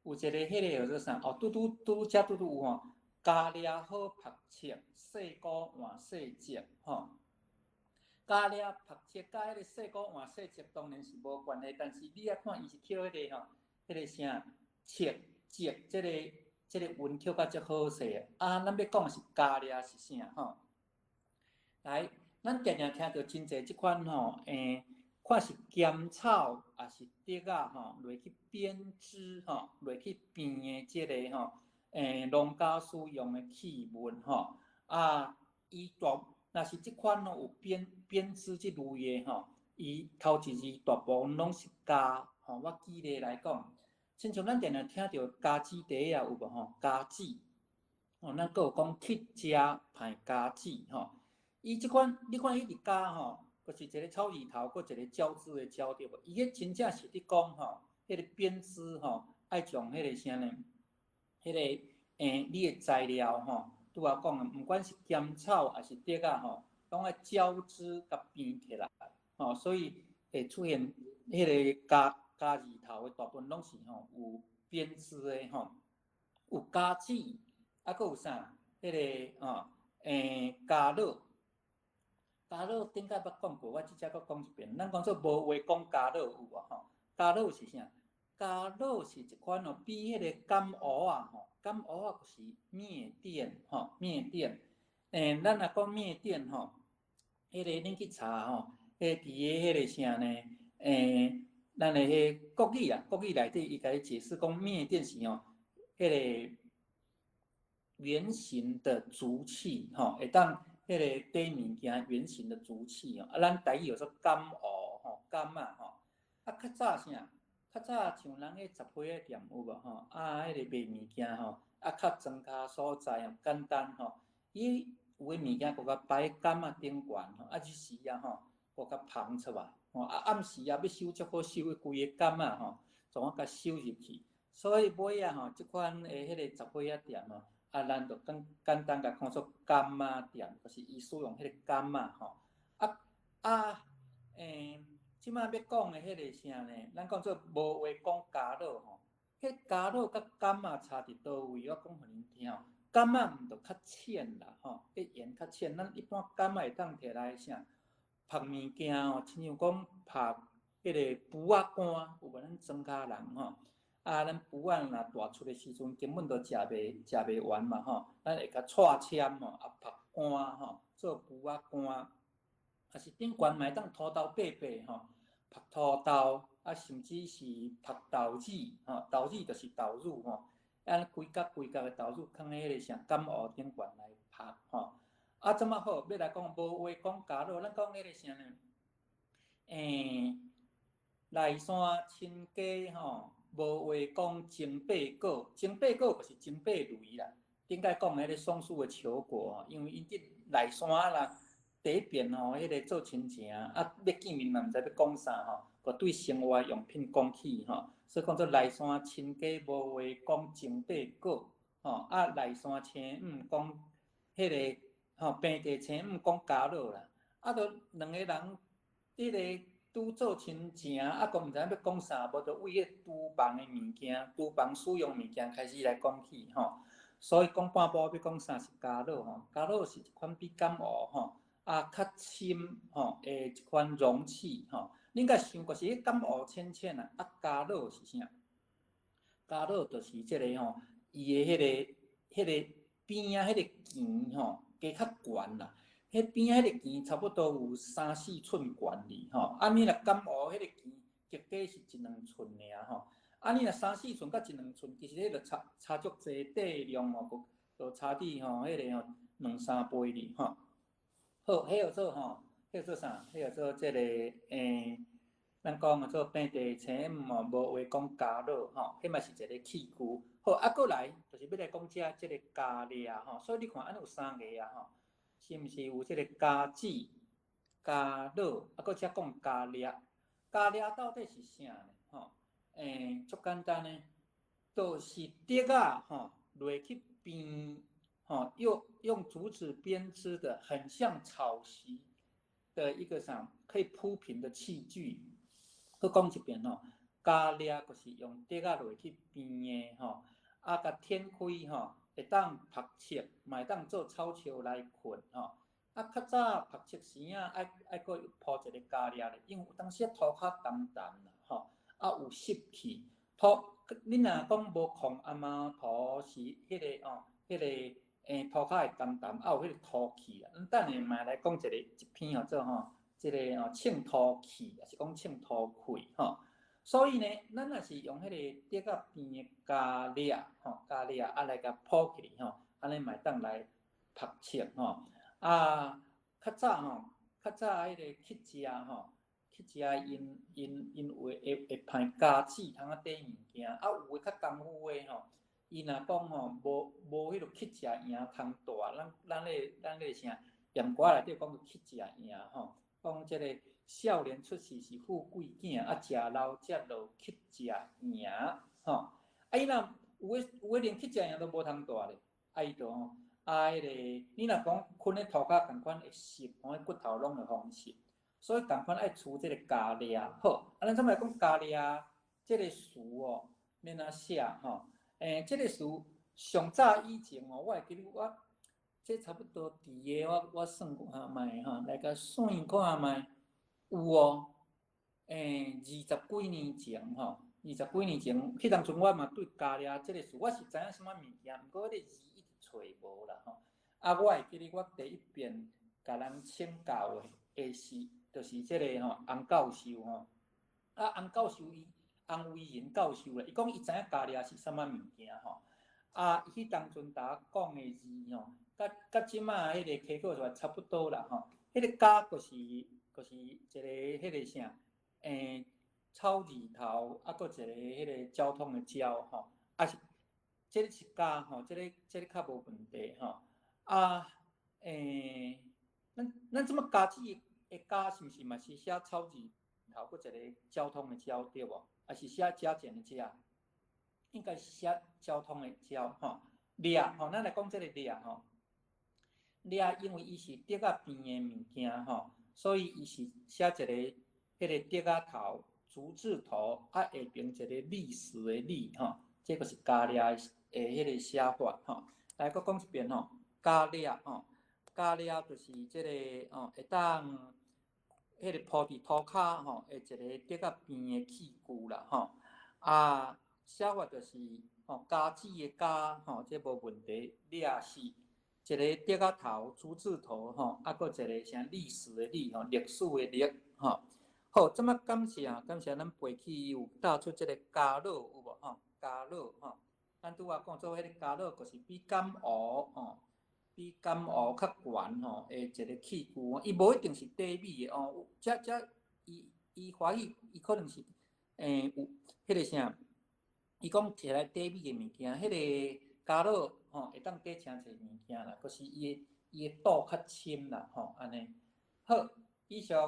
有一个彼个叫做啥？哦，拄拄拄拄遮拄拄有吼，茄粒好曝粟，細菇換細節吼。茄粒曝粟佮彼個細菇換細節當然是無關係，但是你愛看伊是抾彼個吼，彼個啥粟節這個韻抾甲足好勢。啊，咱欲講的是茄粒是啥吼？來，咱定定聽著真濟這款吼，看是鹹草抑是竹仔吼，落去編織吼，落去編的這個吼，農家使用的器物吼，啊，伊大若是這款吼有編織這類的吼，伊頭一字大部分攏是茄吼。我舉例來講，親像咱定定聽著茄子茶仔有無吼？茄子，吼，咱閣有講乞食歹茄子吼。伊這款，你看彼個茄吼，就是一個草字頭，閣一個交織的交對無？伊彼真正是佇講吼，彼個編織吼，愛將彼個啥呢？彼個你的材料吼，拄仔講的，毋管是鹹草抑是竹仔吼，攏愛交織共編起來，吼，所以會出現彼個茄茄字頭的大部分攏是吼有編織的吼，有茄子，啊，閣有啥？彼個吼，茄苳。茄苳頂擺捌講過，我這遮閣講一遍。咱講做無話講茄苳有無吼？茄苳是啥？茄苳是一款哦，比彼個甘芋仔吼，甘芋仔就是篾墊吼，篾墊。咱若講篾墊吼，彼個恁去查吼，彼個佇个彼個啥呢？咱的彼國語啊，國語內底伊共你解釋講篾墊是吼，彼個圓形的竹器吼，會當彼個底物件圓形的竹器哦，啊，咱台語叫做甘芋吼，柑仔吼。啊，較早啥？較早像人彼雜貨仔店有無吼？啊，彼個賣物件吼，啊，較莊跤所在哦，簡單吼。伊有的物件閣共擺柑仔頂懸吼，啊，日時啊吼，閣共捧出來吼，啊，暗時啊欲收足好收，規个柑仔吼，總啊共收入去。所以尾仔吼，這款的彼個雜貨仔店吼，啊，咱就簡簡單共看做柑仔店，就是伊使用彼個柑仔吼。啊啊，這擺欲講的彼個啥呢？咱講做無話講茄苳吼，彼茄苳佮柑仔差佇佗位？我講予恁聽哦。柑仔毋著較淺啦，吼，彼鹽較淺。咱一般柑仔會當提來啥？曝物件哦，親像講曝彼個匏仔乾，有無？咱莊跤人吼，啊，咱匏仔若大出的時陣，根本都食袂完嘛吼，咱會共掣籤吼，啊曝乾吼，做匏仔乾。啊是頂懸嘛會當土豆白白吼，曝土豆，啊甚至是曝豆子吼，豆子就是豆乳吼，按呢規角規角的豆乳囥佇彼個啥柑芋頂懸來曝吼。啊，這麼好，欲來講無話講茄苳，咱講彼個啥呢？內山親家吼，無話講蒸八果，蒸八果就是蒸八雷啦。頂擺講的彼個松樹的球果，因為𪜶佇內山啦，第一遍吼，彼個做親情，啊，欲見面嘛毋知欲講啥吼，閣對生活用品講起吼，所以講做內山親家無話講蒸八果，吼，啊內山青毋講彼個吼平地青毋講茄苳啦，啊，著兩個人彼個拄做親情，啊，閣毋知影欲講啥，無就為彼個廚房的物件、廚房使用物件開始來講起吼，所以講半晡欲講啥是茄苳吼，茄苳是一款比柑芋吼，啊，較深吼的一款容器吼，恁共想過是彼柑芋淺淺啊，啊，茄苳是啥？茄苳就是這個吼，伊的彼個邊仔彼個墘吼，加較懸啦，彼邊仔彼個墘差不多有三四寸懸哩吼，啊，你若柑芋彼個墘，極底是一兩寸爾吼，啊，你若三四寸佮一兩寸，其實彼就差差足濟塊量哦，閣就差佇吼彼個吼兩三倍哩吼。好，彼叫做吼，彼叫做啥？彼叫做這個咱講的做平地青毋無話講茄苳吼，彼嘛是一個器具。好，啊，閣來就是欲來講這個茄粒吼，所以你看按呢有三個啊吼，是毋是有這個茄子、茄苳，啊，閣遮講茄粒？茄粒到底是啥呢？吼，足簡單的，就是竹仔吼落去編。吼，用竹子編織的，很像草席的一個啥可以鋪平的器具。閣講一遍吼，茄掠就是用竹仔落去編的吼，啊，共展開吼，會當曝拭，嘛會當做草蓆來睏吼。啊，較早曝拭時仔愛愛閣鋪一個茄掠咧，因為有當時塗跤澹澹啦吼，啊有濕氣，塗你若講無控阿媽塗是彼個哦，彼個塗跤會澹澹，啊有彼個土氣啦。咱等下嘛來講一個一篇號做吼，這個哦稱土氣，抑是講稱土氣吼。所以呢，咱若是用彼個竹仔編的茄掠吼，茄掠啊來共鋪起來吼，按呢嘛會當來曝拭吼。啊，較早吼，較早彼個乞食吼，乞食𪜶𪜶𪜶有會會派茄子通仔綴物件，啊有的較功夫的吼，伊若講吼無無彼個乞食營通帶，咱咱咧咱咧啥諺歌內底講乞食營吼，講這個少年出世是富貴囝，啊食老才落乞食營吼。啊伊若有的有的連乞食營都無通帶咧，啊伊就吼。啊，彼個你若講睏咧塗跤仝款會濕，吼，彼骨頭攏會風濕，所以仝款愛除這個茄掠。好，啊，咱怎來講茄掠這個詞哦，欲按怎寫吼？這個詞上早以前哦，我會記得我這差不多佇個我我算看覓吼，來共算看覓，有哦。二十幾年前吼，二十幾年前，彼當陣我嘛對茄掠這個詞，我是知影啥物物件，毋過彼個字一直揣無啦吼。啊，我會記得我第一遍共人請教的，的是，就是這個吼洪教授吼。啊，洪教授伊洪維仁教授啦，伊講伊知影茄掠是啥物物件吼。啊，彼當陣共我講的字吼，佮佮這馬彼個溪口出來差不多啦吼。彼個茄就是就是一個彼個啥，草字頭，啊，閣一個彼個交通的交吼，啊是，這個是茄吼，這個這個較無問題吼。啊，咱咱這馬茄子的茄是毋是嘛是寫草字頭，閣一個交通的交對無？抑是寫加減的加？應該是寫交通的交吼。掠吼，咱來講這個掠吼，掠因為伊是竹仔編的物件吼，所以伊是寫一個彼個竹仔頭、竹字頭，啊下爿一個歷史的歷吼，這個是茄掠的彼個寫法吼。來，閣講一遍吼，茄掠吼，茄掠就是這個哦，會當彼個鋪佇塗跤吼，的一個竹仔編的器具啦吼。啊，寫法就是吼，茄子的茄吼，這無問題。掠是一個竹仔頭、竹字頭吼，啊，閣一個啥歷史的歷吼，歷史的歷吼。好，這馬感謝感謝咱背起有帶出這個茄蘆有無吼？茄蘆吼，咱拄仔講做彼個茄蘆，就是比甘蚵吼，比甘蚵較懸吼的一個器具。伊無一定是短米的哦，這這伊伊華語伊可能是有彼個啥，伊講摕來綴米的物件，彼個茄蘆吼會當綴誠濟物件啦，閣是伊的伊的度較深啦吼，按呢。好，以上。